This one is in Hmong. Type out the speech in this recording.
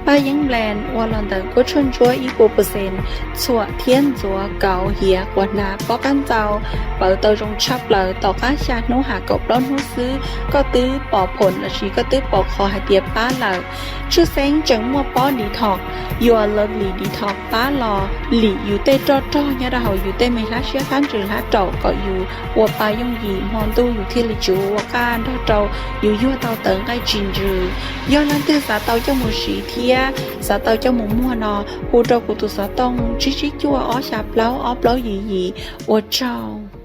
Paj yeeb nplees ua los ntawm kuab tshuaj ntsuab ib puas percent, txhuam thiab ntxuav kauv hiav quas hnav pob qab ntxaus, pawv tau zoo tshaj plaws. Tom qab xya hnub has kaum plaub hnub xwb koj twb pom phom lossis koj twb pom qhov hais tias pab lawm. Tshwj xeeb tseem muaj pob detox, your lovely detox pab los lim yus tej roj rog nyob rau hauv yus tej me hlab siab hlab ntsws hlab raum kom yus ua pa yooj yim hmo ntuj yus thiaj li tsis ua qaj nrog rau yus yuag tau tawv nqaij tsis ntsws. Yog leej twg xav tau coj mus siv thiab xav tau coj mus muag no, hu rau kuv tus xov tooj tsib tsib cuaj ob xya plaub ob plaub yim yim. Ua tsaug.